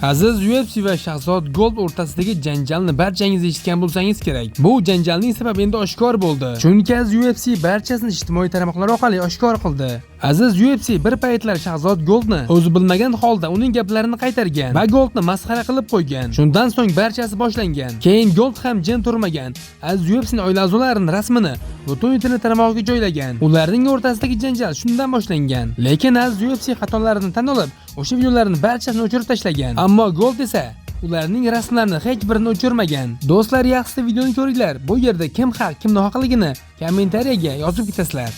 Aziz UFC va Shahzod Gold o'rtasidagi janjalni barchangiz eshitgan bo'lsangiz kerak. Bu janjalning sababi endi oshkor bo'ldi. Chunki Aziz UFC barchasini ijtimoiy tarmoqlar orqali oshkor qildi. Aziz UFC bir paytlar Shahzod Goldni o'zi bilmagan holda uning gaplarini qaytargan va Goldni masxara qilib qo'ygan. Shundan so'ng barchasi boshlangan. Keyin Gold ham jim turmagan. Aziz UFCning oila a'zolarining rasmini butun internet tarmog'iga joylagan. Ularning o'rtasidagi janjal shundan boshlangan. Lekin Aziz UFC xatolarini tan olib, o'sha videolarni barchasini o'chirib tashlagan. Ammo Gold esa ularning rasmlarini hech birini o'chirmagan. Do'stlar, yaxshisi videoni ko'ringlar. Bu yerda kim haq, kim nohaqligini kommentariyaga yozib ketasizlar.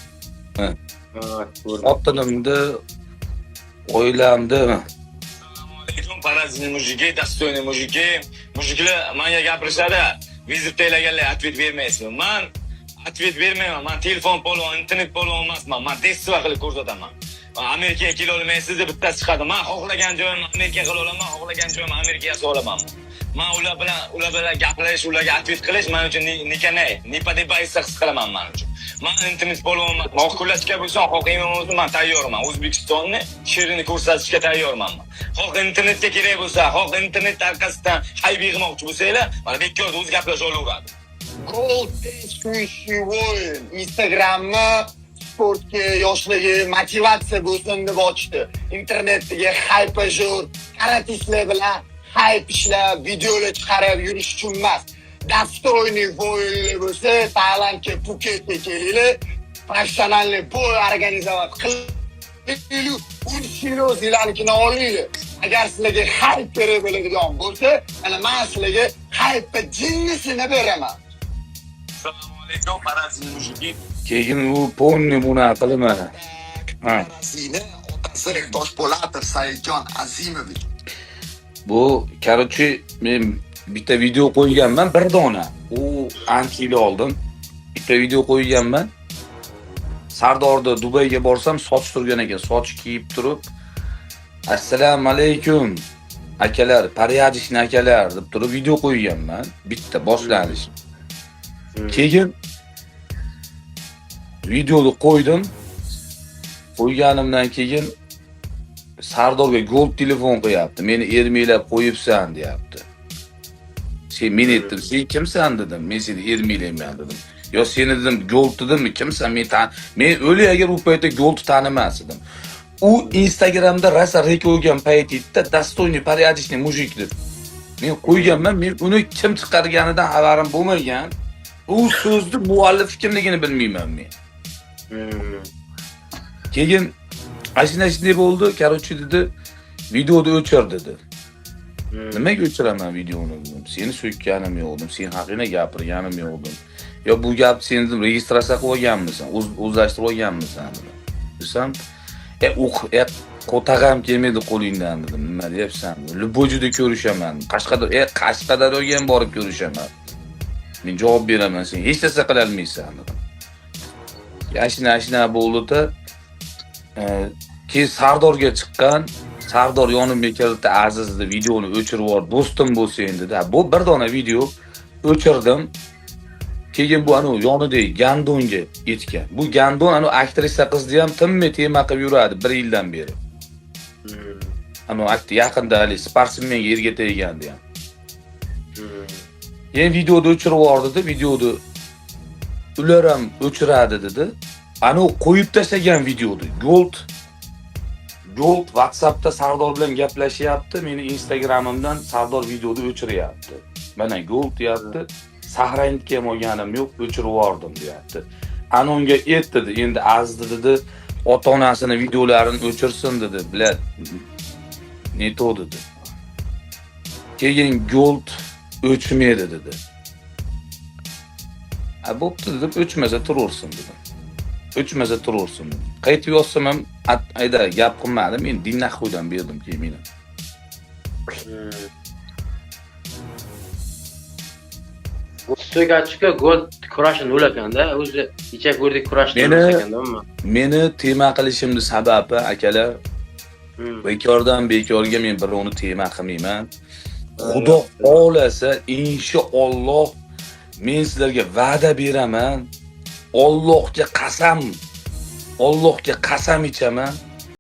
Xotinimni, oilamni Alaykum, паразит мужики, достойный мужики. Мужик lar menga gapirishadi. Вызов taylaganlar ответ bermaysizmi? Man ответ bermayman. Man telefon polvon, internet polvon emasman. Man действо qilib ko'rsataman. Man Amerikaga kela olmaysiz deb bittasi chiqadi. Man xohlagan joyimni Amerika qila olaman, xohlagan joyimni Amerikaga yasa olaman. Man ular bilan gaplashish, ularga ответ qilish men uchun никанай, не подобается his qilaman man uchun. Man internet polvon emasman. Xoh кулачка bo'lsin, xoh MMA bo'lsin, man tayyorman. O'zbekistonni sherini ko'rsatishga tayyorman man. Xoh internetga kerak bo'lsa, xoh internet orqasidan hayb yig'moqchi bo'lsanglar, mana bekorda o'zi gaplasha olaveradi. Gold действующий воин Instagramni sportga, yoshlarga motivatsiya bo'lsin deb ochdi. Internetdagi хайпожор, karatistlar bilan хайп ishlab, videolar chiqarib yurish uchun emas. Достойный воин lar bo'lsa, Tailandga, Puketga kelinglar, профессиональный бой организовать qilinglar, urishinglar, o'zinglarnikini olinglar. Agar sizlarga хайп kerak bo'ladigan bo'lsa, mana men sizlarga хайп ni jinnisini beraman. Assalomu alaykum, паразит мужики. Keyin u полный bunaqa qilib mana. Ha. Parazini otasi Toshpo'latov Saidjon Azimovich. Bu, короче, men bitta video qo'yganman, bir dona. U ancha yil oldin bitta video qo'yganman. Sardorda Dubayga borsam, soch turgan ekan, soch kiyib turib, "Assalomu alaykum akalar, порядочный akalar" deb turib video qo'yganman. Bitta boshlanish. Keyin videoni qo'ydim. Qo'yganimdan keyin Sardorga Gold telefon qilyapti. "Meni ermaklab qo'yibsan", deyapti. Sen men aytdim, "Sen kimsan?" dedim. "Men seni ermaklayman", dedim. Yo seni dedim, Gold dedimmi? Kimsan? Men o'li agar u paytda Gold tanimas edim. U Instagramda rosa рек qo'ygan payt edi, "Достойный порядочный мужик" deb. Men qo'yganman, men uni kim chiqarganidan xabarim bo'lmagan. U so'zni muallifi kimligini bilmayman men. Keyin ashuna shunday bo'ldi, короче, dedi, "Videoni o'chir", dedi. "Nimaga o'chiraman videoni?" dedim. "Seni so'kkanim yo'q", dedim. "Sen haqingda gapirganim yo'q", dedim. "Yo bu gapni sen", dedim, "registratsiya qilib olganmisan, o'zlashtirib olganmisan?" dedim. Desam, "E o'q, e qo'tag'am kelmaydi qo'lingdan", dedim. "Nima deyapsan?" dedim. "Любой joyda ko'rishaman. Qashqadaryoga ham borib ko'rishaman. Men javob beraman, sen hech narsa qila olmaysan", dedim. Ashina ashina bo'ldi-da. Keyin Sardorga chiqqan. Sardor yonimga keldida, "Azizni videoni o'chirib yubor, do'stim bo'lsang", dedi. Bu bir dona video o'chirdim. Keyin bu anu yonidagi Gandonga aytgan. Bu Gandon anu aktrisa qizni ham tinmay tema qilib yuradi bir yildan beri. Anu yaqinda hali sportsmenga erga tegandi ham. Keyin "Videoni o'chirib yubor", dedi. "Videoni ular ham o'chiradi", dedi. Anu qo'yib tashlagan videoni. Gold WhatsAppda Sardor bilan gaplashyapti. Meni Instagramimdan Sardor videoni o'chiryapti. "Mana Gold", deyapti. "Sahraynga ham olganim yo'q, o'chirib yubordim", deyapti. Ana unga ayt dedi, "Endi Aziz", dedi, "ota-onasini videolarini o'chirsin", dedi. "Блядь, не то", dedi. Keyin Gold "O'chmaydi", dedi. "A bo'pti", dedim, "o'chmasa turaversin", dedim. "O'chmasa turaversin", dedim. Qaytib yozsam ham ayda gap qilmadim. Men dinnaxuydan berdim keyin meni. Стойка chika Gold kurashi nol ekanda, o'zi necha ko'rdik kurashni nol ekanda umuman. Meni tema qilishimni sababi, akalar, bekordan bekorga men birovni tema qilmayman. Xudo xohlasa, inshaalloh, men sizlarga va'da beraman. Allohga qasam, Allohga qasam ichaman.